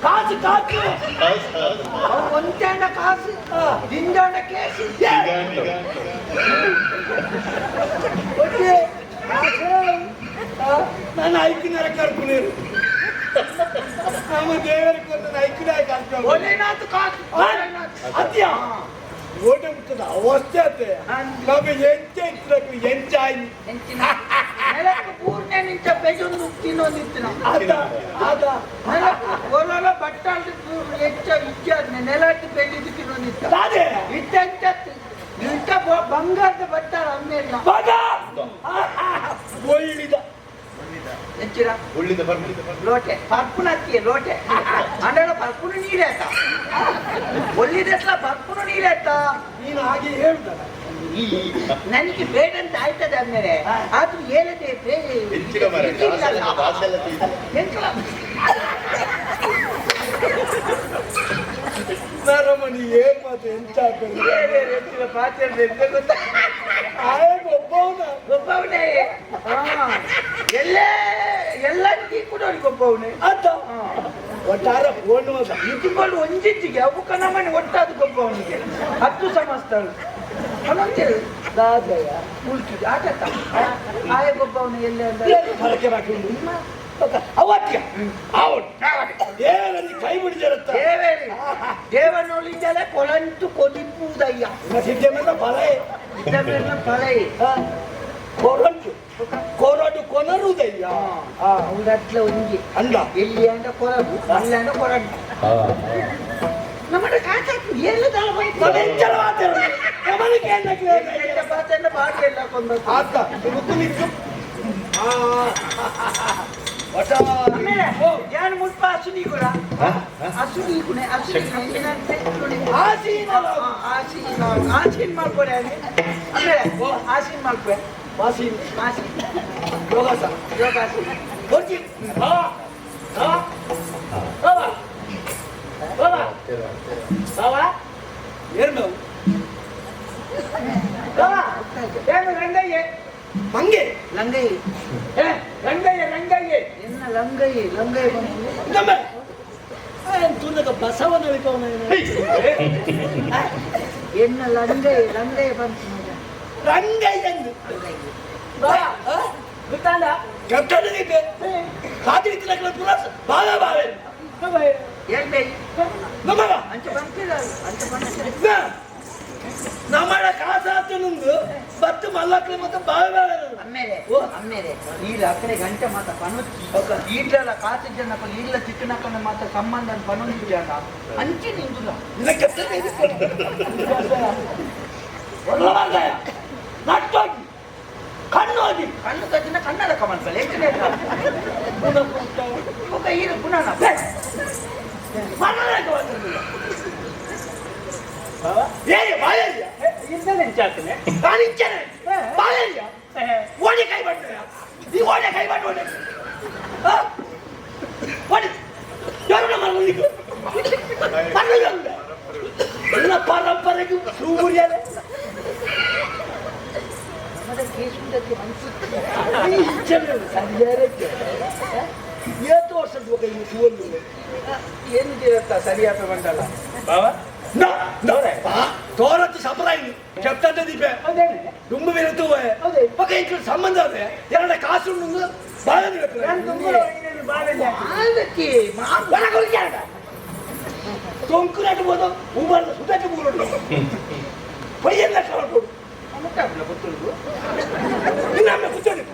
ಕಾಸು ಕಾಸು ಒಂದಾಂಡ ಕಾಸು ದಿಂದಾಂಡ ಕೇಸು ಒಟ್ಟೆ ಕಾಸು. ನಾನು ಐಕಿನರ ಕರ್ಪುನೇರು ನಮ್ಮ ದೇವರಿಗೆ ಒಂದು ಐಕಿನಾಯ ಕರ್ಕೊಂಡು ಒಲೆನಾತು ಕಾಸು ಅತ್ಯ ಓಟ ಬಿಟ್ಟದ ಅವಸ್ಥೆ ಅತ್ತೆ ನಮ್ಮ ಎಂಚ ಇತ್ತು ಎಂಚ ಆಯ್ತು ನೆಲಕ್ಕೆ ಪೂರ್ಣ ನಿಂಚ ಬೆಜೊಂದು ತಿನ್ನೊಂದಿತ್ತು ನಾವು ಆತ ಆತ ನೆಲಕ್ಕೆ ಒಲೊಲ ಬಟ್ಟಾಲ್ದು ಹೆಚ್ಚ ಇಚ್ಛೆ ನೆಲಟ್ಟು ಬೆಳ್ಳಿದ್ದು ತಿನ್ನೊಂದಿತ್ತು ತಾನೇ ಇಟ್ಟ ಎಂಚತ್ತು ಇಟ್ಟ ಬಂಗಾರದ ಬಟ್ಟಾಳ ಅಮ್ಮೇಲ್ಲ ಮಗ ಒಳ್ಳಿದ ಹೆಚ್ಚಿರ ಉಳ್ಳಿದ ಬರ್ಲಿ ಲೋಟೆ ಪರ್ಪುನ ಅತ್ತಿಗೆ ಲೋಟೆ ಅಂಡಳ ಪರ್ಪುನ ನೀರೇತ ಒಳ್ಳಿದೆಟ್ಲ ಪರ್ಪುನ ನೀರೇತ ನೀನು ಹಾಗೆ ಹೇಳುದಲ್ಲ ನನಗೆ ಬೇಡ ಅಂತ ಆಯ್ತದೆ ಆದ್ಮೇಲೆ ಆದ್ರೂ ಹೇಳದೆ ಹೆಚ್ಚಿನ ಮರ ಕಾಸೆಲ್ಲ ತಿಂದು. ನರಮಣಿ ಏನ್ ಮಾತು ಎಂಚ ಗೊತ್ತಾ ಆಯ್ ಒಬ್ಬವನ ಒಬ್ಬವನೇ ಎಲ್ಲೇ ಎಲ್ಲ ಕೂಡ ಒಬ್ಬವನೇ ಆತ ಒಟ್ಟಾರ ಫೋನ್ ಮಾತ ಇದ್ಕೊಂಡು ಒಂಜಿಜ್ಜಿಗೆ ಅವು ನಮ್ಮನೆ ಒಟ್ಟಾದ ಗೊಬ್ಬವನಿಗೆ ಹತ್ತು ಸಮಸ್ತಳು ಅವನಂತೇಳಿ ದಾದಯ್ಯ ಉಳ್ಕಿದ್ದು ಆಟತ್ತ ಆಯ ಗೊಬ್ಬವನು ಎಲ್ಲಿ ಅಂದ್ರೆ ಫಲಕೆ ಹಾಕೊಂಡು ಅವತ್ಯ ಅವನು ಏನಲ್ಲಿ ಕೈ ಬಿಡಿದಿರುತ್ತ ದೇವೇರಿ ದೇವನೊಳಿಂದಲೇ ಕೊಳಂತು ಕೊದಿಪ್ಪುವುದಯ್ಯ ಸಿದ್ಧ ಮೇಲೆ ಫಲ ಇದ್ದ ಮೇಲೆ ಫಲೈ ಕೊರಂಟು ಕೊರಡು ಕೊನರುದಯ್ಯ ಹೌದಟ್ಲ ಒಂಜಿ ಅಂದ ಎಲ್ಲಿ ಅಂಡ ಕೊರಗು ಅಲ್ಲ ಅಂಡ ಕೊರಂಟು ನಮ್ಮಡ ಕಾಚಾಕು ಎಲ್ಲ ದಳ ನಮ್ಮ ಎಂಚಲ ಮಾತಾಡೋದು ನಮ್ಮನಿಗೆ ಏನಾಗ್ತದೆ? ಪಾತ್ರ ಬಾಡಿ ಎಲ್ಲ ಕೊಂದ ಆತ ಮುಕ್ಕು ನಿಂತು ಆ ಒಟ್ಟ ಆಮೇಲೆ ಯಾನ್ ಮುಲ್ಪ ಅಸುನಿ ಕೂಡ ಅಸುನಿ ಕುಣೆ ಅಸುನಿ ಆಸೀನ ಆಸೀನ್ ಆಸೀನ್ ಮಲ್ಪಡೆ ಆಮೇಲೆ ಆಸೀನ್ ಮಲ್ಪೆ ವಾಸೀನ ಆಸೀನ್ ಯೋಗಾಸನ ಯೋಗಾಸನ ಹೊರ್ಜಿ ಬಾ ಬಾ ಬಾ ಬಾ ಬಾವಾ ಏನು ನಾವು ಬಾವಾ ಏನು ರಂಗಯ್ಯ ಮಂಗೆ ಲಂಗಯ್ಯ ಏ ರಂಗಯ್ಯ ರಂಗಯ್ಯ ಎನ್ನ ಲಂಗಯ್ಯ ಲಂಗಯ್ಯ ಬಂದು ನಮ್ಮ ತುನಗ ಬಸವನ ಎನ್ನ ಲಂಗಯ್ಯ ಲಂಗಯ್ಯ ಬಂತು ರಂಗಯ್ಯ ಅಂದು ಗೊತ್ತಾಂಡ ಕೆಟ್ಟದಿದೆ ಕಾದಿ ತಿನ್ನಕಲ ಪುರಾಸ ಬಾವೆ ಬಾವೆ ಹೇಳ್ಬೇ ನಮ್ಮಗ ಅಂಚ ಬಂತಿಲ್ಲ ಅಂಚ ಬಂತಿಲ್ಲ ನಮ್ಮಡ ಕಾಸಾತನೊಂದು ಬತ್ತು ಮಲ್ಲಕ್ಲೆ ಮತ್ತೆ ಬಾವೆ ಬಾವೆ ಅಮ್ಮೇಲೆ ಓ. ಅಮ್ಮೇಲೆ ಈಲ ಅಕಡೆ ಗಂಟೆ ಮಾತ ಪನೊಚ್ಚಿ ಈಡ್ಲಲ ಕಾಸು ಜನಕ ಈಡ್ಲ ಚಿಕ್ಕನಕನ ಮಾತ ಸಂಬಂಧ ಪನೊಂದು ಜನ ಅಂಚೆ ನಿಂದುಲ ನಿನ್ನ ಕೆಟ್ಟದೆ ಒಳ್ಳೆ ನಟ್ಟೋಗಿ ಕಣ್ಣು ಹೋಗಿ ಕಣ್ಣು ಕಜ್ಜಿನ ಕನ್ನಡ ಕಮಲ್ಪಲ್ಲ ಎಂಟನೇ ఒక ಈರು ಪುನಃ ಏರಿ ಬಾಯಯ್ಯ ಇಂಚಾತನೆ ನಾನು ಇಚ್ಛೆನೆ ಬಾಯಯ್ಯ ಓಡಿ ಕೈ ಬಂಡ ಈ ಓಡಿ ಕೈ ಬಂಡ ಓಡಿ ಓಡಿ ಯಾರು ನಮ್ಮ ಮುಂದಿಗೆ ಎಲ್ಲ ಪರಂಪರೆಗೂ ಸೂರ್ಯನೇ ನಮ್ಮದ ಕೇಸುಂದಕ್ಕೆ ಮನಸ್ಸು ಇಚ್ಛೆನೆ ಸರಿಯಾರಕ್ಕೆ ಏತು ವರ್ಷದ ఒక ಈ ಸೂರ್ಯ ಏನು ತಿರತ್ತ ಸರಿಯಾದ ಬಂದಲ್ಲ ಬಾವಾ ತೋರತ್ತು ಸಪರಾಯಿ చెప్తాంటే దీపే ಹೌದೇನೆ ದುಂಬು ವಿರುತ್ತುವೆ ಹೌದೇ. ಪಕ್ಕ ಇಂಚು ಸಂಬಂಧ ಅದೇ ಎರಡ ಕಾಸು ನುಂಗು ಬಾಳ ಅದಕ್ಕೆ ತೊಂಕು ನಟ್ಬೋದು ಉಬಾರ್ದ ಸುಧಾಚು ಬೂರು ಪೊಯ್ಯೆಲ್ಲ ಕಳ್ಕೊಡು ಮುಟ್ಟಾಗ್ಲ ಗೊತ್ತುಂಟು ಇನ್ನೊಮ್ಮೆ ಕೂತ್ಕೊಂಡು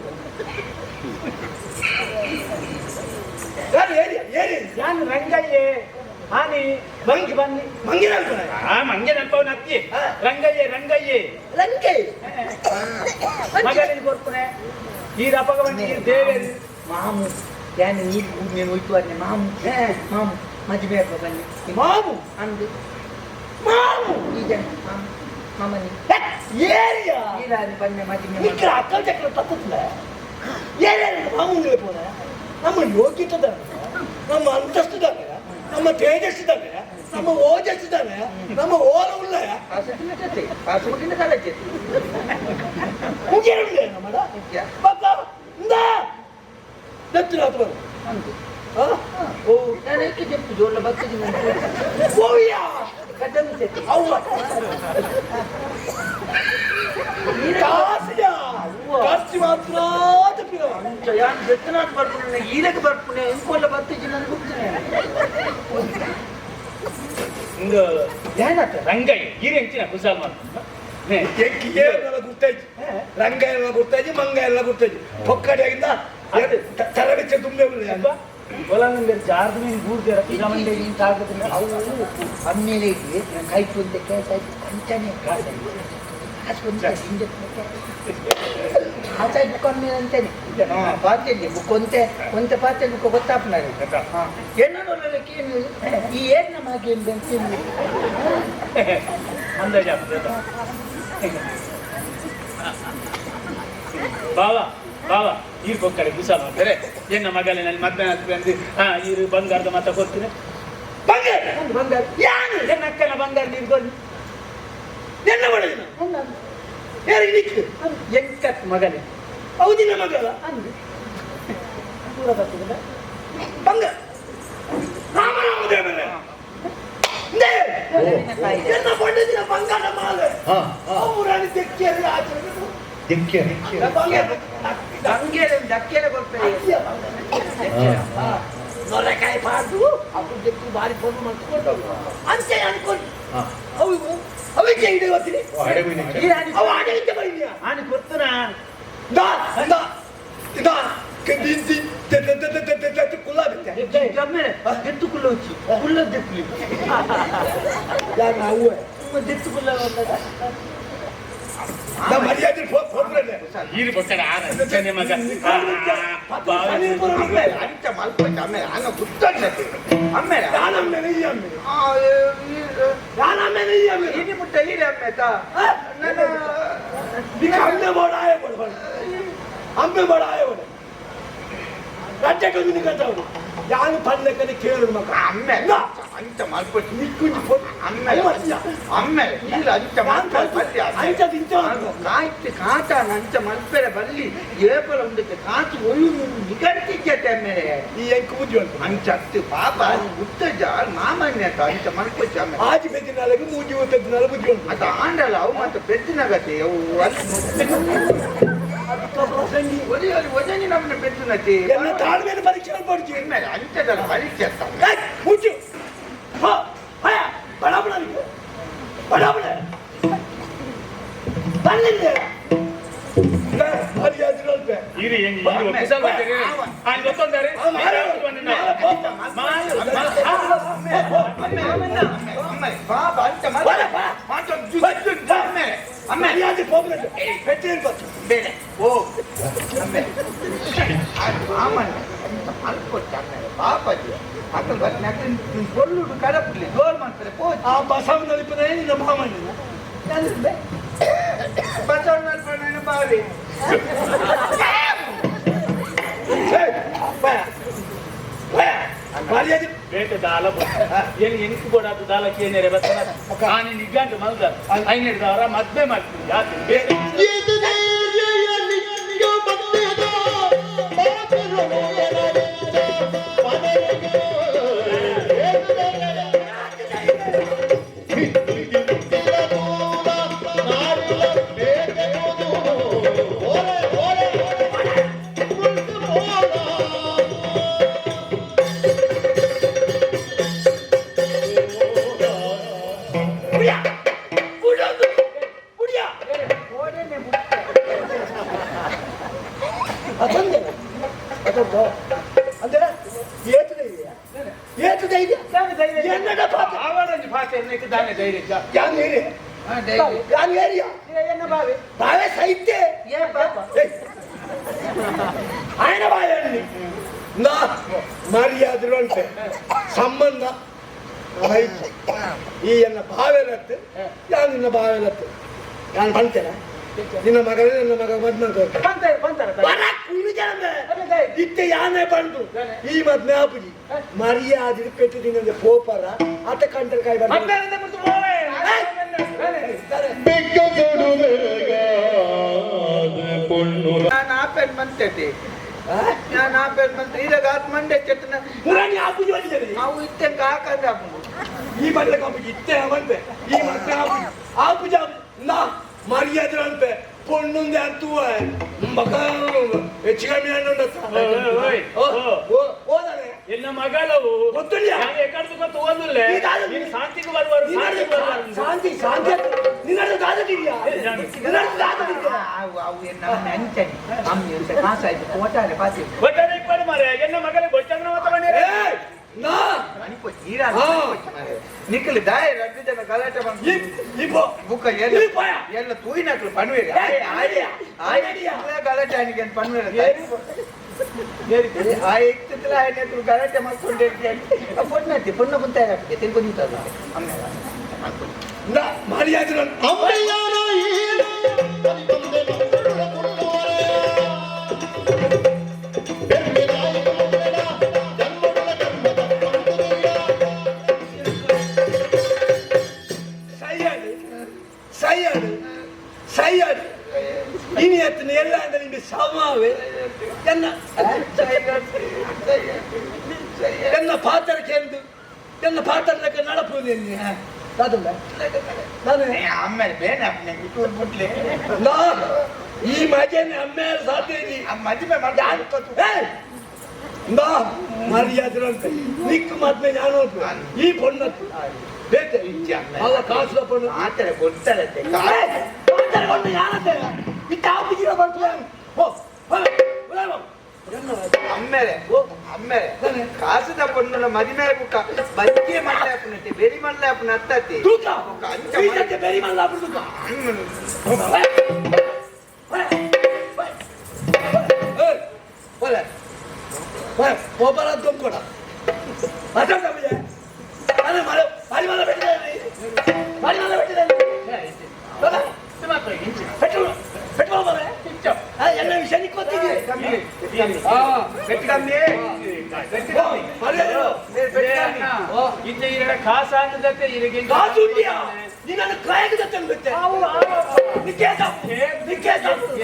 ಯಾರು ಏರಿಯಾ ಏರಿಯಾ ನಾನು ರಂಗಯ್ಯ ಹಾನಿ ಮಂಗಿ ಬನ್ನಿ ಮಂಗಿನ ಅನ್ಕೊಂಡೆ. ಆ ಮಂಗೆ ನಲ್ಪವನ ಅತ್ತಿ ರಂಗಯ್ಯ ರಂಗಯ್ಯ ರಂಗೆ ಮಗನಿಗೆ ಕೊರ್ಪುನೆ ಈ ರಪಗ ಬಂದಿ ದೇವೇರಿ ಮಾಮು ಯಾನ್ ನೀರು ಕೂಡ್ನೇನು ಹೋಯ್ತು ಅದ್ನೆ ಮಾಮು ಮಾಮು ಮದುವೆ ಹಬ್ಬ ಬನ್ನಿ ಮಾಮು ಅಂದು ಮಾಮು ಈ ಜನ ಮಾಮು ಮಾಮನಿ ಹೆ, ಏರಿಯಾ ಈರಾನಿ ಬನ್ನಿ ಮದುವೆ ನಿಕ್ಕರ ಅಕ್ಕಲ್ ಚಕ್ರ ತಪ್ಪುತ್ತಲೆ ಏರಿಯಾ ಮಾಮು ಪೋನೆ ನಮ್ಮ ಯೋಗ್ಯತೆ ನಮ್ಮ ಅಂತಸ್ತು ನಮ್ಮ ತೇಜಸ್ಸು ನಮ್ಮ ಓಜಸ್ಸು ನಮ್ಮ ಓಲ ಉಳ್ಳ ಕಾಸು ಜೊತೆ ಕಾಸು ಮುಗಿನ ಕಾಲ ಜೊತೆ ಮುಗಿಯರುಳ್ಳೆ ನಮ್ಮಡ ಮುಖ್ಯ ಪಕ್ಕ ಇಂದ ದತ್ತಿನ ಆತು ಅಂದು ಆ ಓ ನಾನು ಏಕೆ ಜಪ್ಪು ಜೋಳ ಬರ್ತದೆ ಓಯ್ಯಾ ಕಡ್ಡನ್ನು ಅವ್ವ ಕಾಸಿಯ ಕಾಸಿ ಮಾತ್ರ ತಪ್ಪಿದ ಯಾನ್ ಬೆತ್ತನಾಟ್ ಬರ್ಪುನೆ ಈರಕ್ಕೆ ಬರ್ಪುನೆ ಇಂಕೋಲ ಬರ್ತದೆ ನಾನು ಗೊತ್ತೇನೆ ಇಂದು ಏನಾತ ರಂಗಯ್ಯ ಈರೆಂಚಿನ ಕುಸಾಲ್ ಮಾಡ್ತೀನಿ ಏನೆಲ್ಲ ಗುರ್ತಾಯ್ತು ರಂಗ ಎಲ್ಲ ಗುರ್ತಾಯ್ತು ಮಂಗ ಎಲ್ಲ ಗುರ್ತಾಯ್ತು ಪೊಕ್ಕಡಿಯಾಗಿಂದ ತರಬಿಚ್ಚ ತುಂಬೆ ಹೊಲ ಜಾರ್ದ ಮೀನು ಗೂಡ್ದೇರ ಈಗ ಮಂಡೆ ಇಂತ ಆಗೋದಿಲ್ಲ ಅವು ಅಮ್ಮೇಲೆ ಇದ್ವಿ ಕಾಯ್ತು ಅಂತ ಕೆಲಸ ಆಯ್ತು ಅಂತಾನೆ ಕಾಸು ಒಂದು ಹಿಂದೆ ಕಾಸಾಯ್ ಬುಕ್ ಅಮ್ಮೇಲೆ ಅಂತಾನೆ ಪಾತ್ಯಲ್ಲಿ ಬುಕ್ ಒಂತೆ ಒಂತೆ ಪಾತ್ಯಲ್ಲಿ ಬುಕ್ ಗೊತ್ತಾಪನಾರೆ ಏನೋ ಈ ಏನ್ ನಮ್ಮ ಹಾಗೆ ಅಂತೀನಿ ಅಂದಾಜು ಆಗ್ತದೆ ಬಾವಾ ಬಾವಾ ಈರ್ ಬೊಕ್ಕಡೆ ಕುಸಾಲ್ ಮಾಡ್ತಾರೆ ಎನ್ನ ಮಗಲಿನಲ್ಲಿ ಮದ್ವೆ ಆಗ್ತದೆ ಅಂದು ಹಾ ಈರು ಬಂಗಾರದ ಮಾತ ಕೊಡ್ತೀನಿ ಬಂಗಾರ ಬಂಗಾರ ಯಾನು ಎನ್ನ ಅಕ್ಕನ ಬಂಗಾರ ನೀರು ಕೊಡಿ ಎನ್ನ ಮಾಡಿದ ಯಾರಿಗೆ ನಿಕ್ಕು ಎಂಕತ್ ಮಗನೇ ಹೌದಿನ ಮಗಲ ಅಂದು ಪೂರ ಬರ್ತದಲ್ಲ ಬಂಗಾರ ರಾಮ ರಾಮ ದೇವರೇ ಎನ್ನ ಪಂಡಿತಿನ ಬಂಗಾರ ಮಾಲೆ ಹಾ ಹಾ ಅವರಾಣಿ ತೆಕ್ಕಿಯಲ್ಲಿ ಆಚರಣೆ ದಿಕ್ಕೆ ದಂಗೆಲೆ ದಕ್ಕೆಲೆ ಕೊಡ್ತಾರೆ ನೊರೆಕಾಯಿ ಪಾಡ್ದು ಅప్పుడు ದೆಕ್ಕು ಬಾರಿ ಫೋನ್ ಮಾಡ್ಕೊಂಡು ಅಂತೆ ಅನ್ಕೊಂಡು ಹಾ ಅವು ಅವಕ್ಕೆ ಇಡೀ ಗೊತ್ತೀನಿ ಅಡೆ ಅವ ಆಡಳಿತ ಬೈದ್ಯಾ ಆನೆ ಕೊರ್ತನಾ ದಾ ದಾ ದಾ ದಿಂತಿ ಕುಲ್ಲ ಬಿತ್ತೆ ಆಮೇಲೆ ದೆತ್ತು ಕುಲ್ಲ వచ్చి ಕುಲ್ಲ ದೆಪ್ಪಲಿ ಯಾರು ನಾವು ದೆತ್ತು ಕುಲ್ಲ ನಾ ಮರ್ಯಾದೆ ಫೋನ್ ಈರು ಬೊಕ್ಕಡೆ ಆನ ಅಂಚನೆ ಮಗ ಅಂಚ ಮಲ್ಪ ಆಮೇಲೆ ಆನ ಗುತ್ತಂತೆ ಆಮೇಲೆ ಯಾನಮ್ಮೇಲೆ ಈ ಅಮ್ಮೇಲೆ ಯಾನಮ್ಮೇಲೆ ಈ ಅಮ್ಮೇಲೆ ಇನಿ ಮುಟ್ಟ ಈರೆ ಅಮ್ಮೇತಾ ನನ್ನ ನಿಕ್ಕ ಅಮ್ಮೆ ಬೋಡ ಆಯ ಬೋಡ ಅಮ್ಮೆ ಬೋಡ ಆಯ ಬೋಡ ರಡ್ಡೆಟ್ಟು ನಿನಗಂತವನು ಯಾನು ಪನ್ಲೆಕ್ಕನೆ ಕೇಳು ಮಕ್ಕ ಆಮೇಲೆ ಅಂಚ ಮಲ್ಪ ನಿಕ್ಕುಂಜಿ ಫೋನ್ ಆಮೇಲೆ ಆಮೇಲೆ ಇಲ್ಲ ಅಂಚ ಮಲ್ಪ ಬಲ್ಲಿ ಅಂಚ ತಿಂಚ ಕಾಯ್ತು ಕಾಟ ನಂಚ ಮಲ್ಪೆರೆ ಬಲ್ಲಿ ಏಪಲ ಉಂಡಕ್ಕೆ ಕಾಸು ಒಯ್ಯು ನಿಗಂತಿದ್ಯತೆ ಆಮೇಲೆ ಈ ಎಂಕು ಬುದ್ಧಿ ಉಂಟು ಅಂಚ ಅತ್ತು ಪಾಪ ಗುತ್ತಜ ಮಾಮನ್ಯ ಅಂಚ ಮಲ್ಪ ಆಮೇಲೆ ಆಜಿ ಪೆದ್ದಿನಾಲಕ್ಕೆ ಮೂಜಿ ಪೆದ್ದಿನಾಲ ಬುದ್ಧಿ ಉಂಟು ಅದು ಆಂಡಲ್ಲ ಅವು ಮತ್ತೆ ಪೆದ್ದಿನಗತಿ ಅವು ಪ್ರಸಂಗಿ ಒಲಿ ಒಲಿ ಒಜನಿ ನಮ್ಮನ್ನ ಪೆದ್ದಿನತಿ ಎಲ್ಲ ತಾಳ್ಮೆಯನ್ನು ಪರೀಕ್ಷೆ ಪಡಿಸಿ ಆಮೇಲೆ ಅಂಚದಲ್ಲ ಪರೀಕ್ಷೆ ಮುಚ್ಚು ಭಯ ಬಡಬಡ ಬಡಬಡ ಬರಲಿಲ್ಲ ಈರು ಹೆಂಗೆ ಈರು ಕುಸಾಲ್ ಮಾಡ್ತಾರೆ ಆನೆ ಗೊತ್ತೊಂದಾರೆ ಪಾಪ ಅಂಚ ಬೇಡ ಓ ಆಮೇಲೆ ಮಾಮಣ್ಣ ಅಂತ ಮಲ್ಕೊಟ್ಟು ಆಮೇಲೆ ಪಾಪ ಅಕಲ್ ಬರ್ತೀನಿ ಕೊಲ್ಲುಡು ಕಡಪುಲಿ ಜೋರ್ ಮಾಡ್ತಾರೆ ಪೋ ಆ ಬಸವನಲ್ಲಿ ನಿನ್ನ ಮಾಮಣ್ಣ ಬಸವಣ್ಣ ಬಾವಿ ಮರ್ಯಾದೆ ಬೇಟೆ ದಾಲ ಏನು ಎನಿಕು ಕೊಡಾದು ದಾಲ ಕೇನೇರೆ ಬರ್ತನ ಆನೆ ನಿಗ್ಗಂಟು ಮಲ್ದಾರ ಐನೇಡ್ದವರ ಮದ್ವೆ ಮಾಡ್ತೀನಿ ಯಾಕೆ ಬೇಟೆ ಕುಡಿಯ ಕುಡಿಯೋದು ಕುಡಿಯ ಅದೊಂದೇ ಅದೊಂದು ಅಂದ್ರೆ ಏತು ಧೈರ್ಯ ಏತು ಧೈರ್ಯ ಎನ್ನಡ ಪಾತ್ರ ಆವಡಂಜಿ ಭಾಷೆ ಎನ್ನಕ್ಕೆ ದಾನೆ ಧೈರ್ಯ ಯಾನ್ ಏರಿಯ ಯಾನ್ ಏರಿಯ ಎನ್ನ ಬಾವಿ ಬಾವೆ ಸೈತೆ ಏ ಪಾಪ ఆయన ಬಾಯಲ್ಲಿ ನಾ ಮರ್ಯಾದೆ ಉಂಟೆ ಸಂಬಂಧ ಆಯ್ತು ಈ ಎನ್ನ ಬಾವೆಲತ್ತು ಯಾನ್ ನಿನ್ನ ಬಾವೆಲತ್ತು ನಾನು ಬಂತೇನೆ ನಿನ್ನ ಮಗನೇ ನನ್ನ ಮಗ ಮದ್ವೆ ಬಂತಾರೆ ಬಂತಾರೆ ಬರ ಕುಳ್ಳು ಜನ ಇತ್ತೆ ಯಾನೇ ಬಂದು ಈ ಮದ್ವೆ ಆಪುಜಿ ಮರ್ಯಾದೆ ಪೆಟ್ಟು ತಿನ್ನಂದೆ ಪೋಪರ ಆತ ಕಂಟಲ್ ಕಾಯಿ ಬಂದ ಮದ್ವೆ ಮುಟ್ಟು ಹೋವೆ ನಾನು ಆಪೆನ್ ಮಂತತೆ ನಾನು ಆಪೇರ್ ಮಂತ್ರ ಇದಾಗ ಆತ್ ಮಂಡೆ ಚೆಟ್ಟನ ಮುರಾಣಿ ಆಪುಜಿ ಬಂದಿದ್ದಾರೆ ಅವು ಇತ್ತೆ ಕಾಕಂದ್ರೆ ಆಪುಂಡು ಈ ಮಂಡೆ ಕಾಪುಜಿ ಇತ್ತೆ ಮಂತೆ ಈ ಮಂತೆ ಆಪುಜಿ ಆಪುಜಿ ನಾ ಮರ್ಯಾದೆ ಅನ್ಪೆ ಪೊಣ್ಣುಂದೆ ಅಂತುವ ಮಗ ಹೆಚ್ಚು ಕಮ್ಮಿ ಓದಾನೆ ಎನ್ನ ಮಗಳವು ಗೊತ್ತಿಲ್ಲ. ನಾನು ಎಕ್ಕಡ್ದು ಗೊತ್ತು ಓದುಲ್ಲೆ ನೀ ದಾದ- ನೀನು ಶಾಂತಿಗೆ ಬರುವರು ಶಾಂತಿಗೆ ಬರುವರು ಶಾಂತಿ ಶಾಂತಿ ನಿನ್ನ ದಾದಗಿರಿಯಾ ನಿನ್ನ ದಾದಗಿರಿಯಾ ಅವು ಅವು ನಮ್ಮ ಅಂಚನೆ ಅಮ್ಮಿ ಅಂತ ಕಾಸಾಯ್ತು ಕೋಟಾರೆ ಪಾತಿ ಒಟ್ಟಾರೆ ಇಪ್ಪಡು ಮಾರೆ ಎನ್ನ ಮಗಳಿಗೆ ಗೊತ್ತಂದ್ರೆ ಮಾತ್ರ ಬನ್ನಿರೆ ಏಯ್ ನಾ ನಿಕ್ಕಲಿ ದಾಯ ರಡ್ಡು ಜನ ಗಲಾಟೆ ಬಂದು ಈ ಈ ಪೋ ಬುಕ್ಕ ಎಲ್ಲ ಈ ಪೋಯ. ಎಲ್ಲ ತೂಯಿನಕ್ಲು ಪನ್ವೇರಿ ಏಯ್, ಆಡಿಯಾ? ಆಡಿಯಾ? ಗಲಾಟೆ ಆನಿಗೆ ಪನ್ವೇರಿ ಆ ಇತ್ತಿತ್ತಲ ಆಯ್ತು ಗಲಾಟೆ ಮಾಡ್ಕೊಂಡಿರ್ತೀನಿ ಪೊಣ್ಣತ್ತಿ ಪೊಣ್ಣ ಕುಂತ ತಿಳ್ಕೊಂಡಿಂತ ನಾ ಮರ್ಯಾದೆ ಅಮ್ಮೆಯಾರ ಈ ತಂದೆ ಮಕ್ಕಳ ಕುಳ್ಳೋರೆ. ಬೆಮ್ಮೆದಾಯಿ ಮಕ್ಕಳ ಜನ್ಮಗಳ ಜನ್ಮದ ಪಂದುದಯ್ಯ. ಸೈಯಾಡು ಸೈಯಾಡು ಸೈಯಾಡು ಇನಿ ಎತ್ತನ ಎಲ್ಲ ಅಂದ್ರೆ ನಿಮಗೆ ಸಮಾವೆ ಎನ್ನ ಎನ್ನ ಪಾತ್ರ ಕೇಂದು ಎನ್ನ ಪಾತ್ರ ಲೆಕ್ಕ ನಡಪುದು ಎನ್ನಿ ದಾದಲ್ಲ ನಾನು ಆಮೇಲೆ ಬೇನೆ ಅಪ್ಪನೆ ಇಟ್ಟು ಬಿಟ್ಲೆ ನಾ ಈ ಮಜೆನೆ ಅಮ್ಮೇಲೆ ಸಾಧ್ಯ ಇದ್ದಿ ಆ ಮದುವೆ ಮಾಡಿ ಏಯ್! ನಾ ಮರ್ಯಾದೆ ಅಂತ ನಿಕ್ಕು ಮಾತ್ಮೆ ನಾನು ಈ ಪೊಣ್ಣತ್ತು ಬೇತೆ ಅಲ್ಲ ಕಾಸುಲ ಪೊಣ್ಣು ಆತರ ಕೊಡ್ತಾರೆ ಮಾತಾಡ್ಕೊಂಡು ಯಾರತ್ತೆ ಇತ್ತ ಆಪಿಜಿರ ಬರ್ತದೆ ಓ ಅಮ್ಮೇಲೆ ಅಮ್ಮೇಲೆ ಕಾಸುದ ಪೊಣ್ಣುನ ಮದಿಮೆ ಬುಕ್ಕ ಬಜ್ಜೆ ಮಲ್ಲೆ ಅಪ್ಪನತ್ತೆ ಬೆರಿ ಮಲ್ಲೆ ಅಪ್ಪನ ಅತ್ತತಿ ತೂಕ ಈ ಬೇರೆ ಮಲ್ಲ ತೂಕ ಒಬ್ಬರ ಕೊಂಕೊಡ ಮಾತಾಡ್ತಾ ಅದೇ ಮಳೆ ಬಾರಿ ಮಲ್ಲ పెట్టిదాన్ని ಬಾರಿ ಮಲ್ಲ పెట్టిదాన్ని పెట్రోల్ పెట్రోల్ ಮರೆ ಎಲ್ಲ ವಿಷಯ ಗೊತ್ತಿದೆ ಇತ್ತೆ ಈರಡ ಕಾಸಾಂದತ್ತೆ ಇರಗೆ ಕಾಸು ಉಂಡಿಯಾ ನೀನನ್ನು ಕಾಯಕದ ತಂಗುತ್ತೆ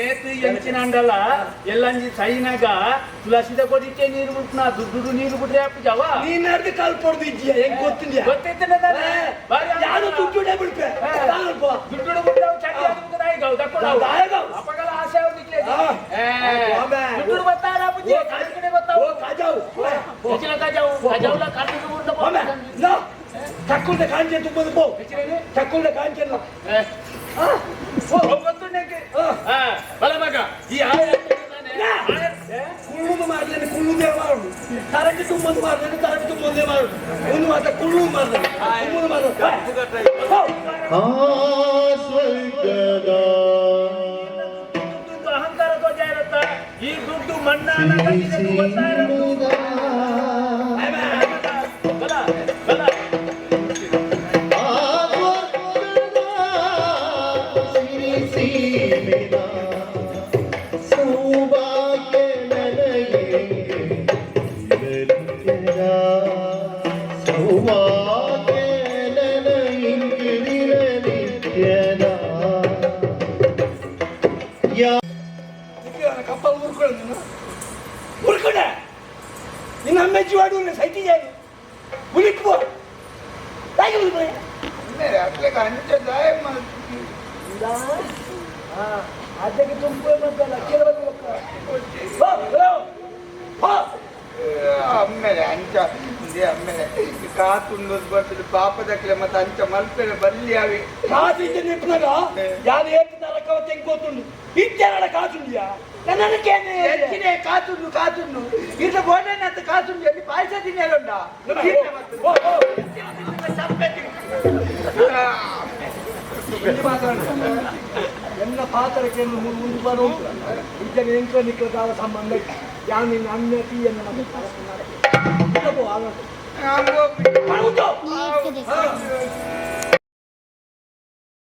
ಏತು ಎಂಚಿನ ಅಂಡಲ ಎಲ್ಲಂಜಿ ಸೈನಾಗ ತುಳಸಿದ ಕೊಡಿಕೆ ನೀರು ಬಿಟ್ನ ದುಡ್ಡು ನೀರು ಬಿಟ್ರೆ ಅಪ್ಪಜವ ನೀನ್ ನಡ್ದು ಕಾಲ್ ಪೊಡ್ದು ಇದ್ದೀಯ ಹೆಂಗ್ ಗೊತ್ತಿದ್ಯಾ ಗೊತ್ತೈತಲ್ಲ ಯಾರು ದುಡ್ಡು ಬಿಡ್ಪೆ ದುಡ್ಡು ಬಿಟ್ಟು ಚಟ್ಟಿ ಆಗಿ ದಕ್ಕೊಂಡು ಅಪಗಲ ಆಸೆ ಅವ್ರಿಗೆ ದುಡ್ಡು ಬರ್ತಾರ ಬುದ್ಧಿ ಕಡೆ ಬರ್ತಾವ ಕಾಜಾವು ಹೆಚ್ಚಿನ ಕಾಜಾವು ಕಾಜಾವುಲ ಕಾರ್ತಿಕ ನಾ ತಕ್ಕೊಂಡೆ ಕಾಂಚೆ ತುಂಬದು ಪೋ ತಕ್ಕೊಂಡೆ ಕಾಂಚೆ ಬಲ ಮಗ ಈ ಕುಳ್ಳುದು ಮಾರ್ಲೇನೆ ಕುಳ್ಳುದೇ ಮಾಡು ತರಕ್ಕೆ ತುಂಬದು ಮಾರ್ಲೇನೆ ತರಕ್ಕೆ ತುಂಬದೇ ಮಾಡು ಒಂದು ಮಾತ್ರ ಕುಳ್ಳು ಮಾರ್ಲೇನೆ ತುಂಬುದು ಮಾರ್ಲೇನೆ ಆ ಸ್ವರ್ಗದ ದುಡ್ಡು ಅಹಂಕಾರ ಧ್ವಜ ಇರುತ್ತ ಈ ದುಡ್ಡು ಮಣ್ಣ ಸಿರಿಸೀನುದ ಬಲ ಬಲ ಆ ಸ್ವರ್ಗದ ಸಿರಿಸೀಮಿನ ಸೌಭಾಗ್ಯ ನನಗೆ ಇರಲಿಕ್ಕೆದ. ಸೌಭಾಗ್ಯ ನನಗೆ ಇರಲಿಕ್ಕೆದ. ಯಾ ಕಪ್ಪಲ್ ಊರ್ಕೊಳ್ಳ ನೀನು ಊರ್ಕೊಂಡೆ ನಿನ್ನ ಅಮ್ಮೆಜ್ಜಿ ವಾಡು ಸೈತಿ ಜಾಯಿ ಉಲಿಕ್ಕು ಹೇಗೆ ಉಲಿಕ್ಕು ಅಂಚೆ ದಾಯ ಅದಕ್ಕೆ ತುಂಬ ಅಮ್ಮೇಲೆ ಅಂಚ ಅಮ್ಮೇಲೆ ಕಾತುಂಡು ಬರ್ತದೆ ಪಾಪದಕ್ಲೆ ಮತ್ತೆ ಅಂಚ ಮಲ್ಪೆರೆ ಬಲ್ಲಿ ಅವಿ ಕಾಸು ಇದ್ದ ನಿಪ್ಪನಾಗ ಯಾರು ಏತಿನ ರಕ್ಕವ ತೆಂಗೋತುಂಡು ಇತ್ತೆರಡ ಕಾಸುಂಡಿಯಾ ನನ್ನನ್ನು ಹೆಚ್ಚಿನೇ ಕಾತುಂಡು ಕಾತುಂಡು ಇರ್ಲ ಬೋಡನೆ ಅಂತ ಕಾತುಂಡು ಎಲ್ಲಿ ಪಾಯಸ ತಿನ್ನಲುಂಡ ಎನ್ನ ಪಾತ್ರಕ್ಕೆ ಮುಂದೆ ಬರೋ ಇದ್ದಾಗ ಎಂಕ ನಿಕ್ಕದಾವ ಸಂಬಂಧ ಯಾನು ನಿನ್ನ ಅಣ್ಣ ತೀಯನ್ನು